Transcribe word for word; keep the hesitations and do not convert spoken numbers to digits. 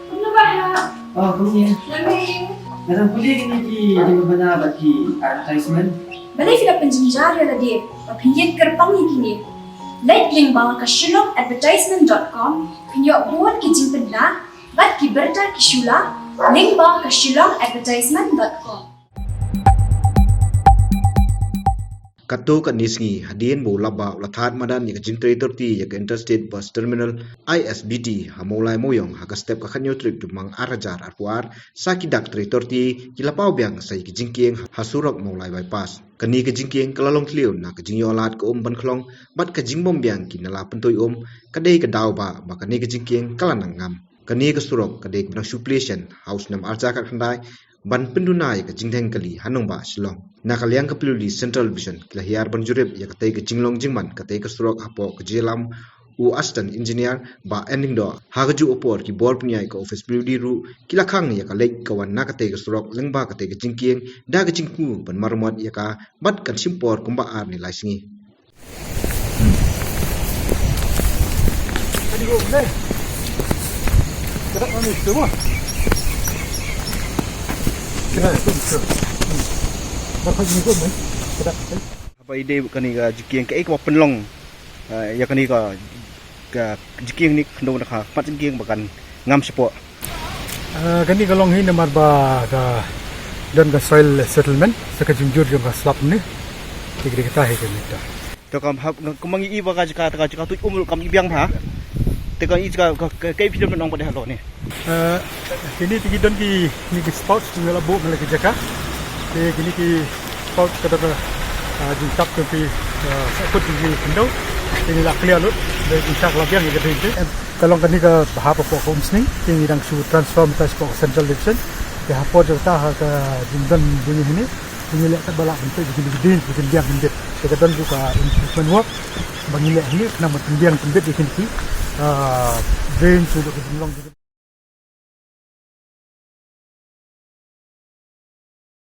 Kumno ba ha? Oh, kumne. Nga dang pule kine ki jingpynbna bad ki advertisement. Balei phi la pynjynjar ïa lade ba phin ïeng kyrpang ïa kine? Leit lyngba ka shillong advertisement dot com, phin ïoh bun ki jingpynbna bad ki bynta ki shula lyngba ka shillong advertisement dot com. Katto katne sngi hadien ba u lap bah u la thad madan ïa ka jingtrei torti ïa ka Interstate Bus Terminal, I S B T, ha Mawlai Mawiong ha ka step ka khathynñiew tarik Jymmang ar hajar arphew ar, sa ki dak trei torti ki la paw biang sa ïa ki jingkieng ha surok Mawlai Bypass. Kane ka jingkieng ka la long thliew na ka jingïoh lad ka um ban khlong bad ka jingbym biang ki nala pyntuid um. Ka dei ka daw ba ba kane ka jingkieng ka la nang ngam. Kane ka surok ka dei kaba dang shu plie shen ha u snem ar hajar khatkhyndai ban pynduna ïa ka jingdheng kali ha nongbah Shillong. Na ka liang ka P W D Central Division ki la hiar ban jurip ïa katei ka jinglong jingman katei ka surok hapoh ka jingïalam u Assistant Engineer Bah N Lyngdoh. Ha kajuh ka por ki bor pynïaid ka office P W D ruh ki la khang ïa ka leit ka wan na katei ka surok lyngba katei ka jingkieng da ka jingthmu ban maramot ïa ka bad kan shim por kumba ar ne lai sngi. Haba ïadei kane ka jingkieng kaei kaba pynlong, eh, ïa kane ka, ka jingkieng ne ka khyndew na ka khmat jingkieng ba kan ngam shapoh? Ah, kane ka long hi namar ba ka don ka soil settlement, sa ka jingjur jong ka slab ne. Te ka dei kata hi kane ta. To kam hap, kumba ngi i ba ka jaka, ka jaka tuid um ruh kam i biang bha. Te ka i jaka ka, ka, ka i phi don ban ong ba dei halor ne. Ah, kine te ki don ki, kine ki spout, ngi la buh ha la ki jaka. Te kine ki spout ka don ka, ah, jingtap jong ki, ah, sa kut jong ki khyndew. Te ngi la clear lut, te jingtap la biang ïa ka drain te. Ka long kane ka bha hapoh ka umsning, te ngi dang shu transfer mynta shapoh ka Central Division. Te hapoh jong kata ha ka jingdon jong ngi hynne, te ngi leh katba lah ban peit jingdon jingdon jingbiang kyndit. Te ka don ruh ka improvement work ba ngi leh hynne khnang ban pynbiang kyndit ïa kine ki, ah, drain shu ka jinglong.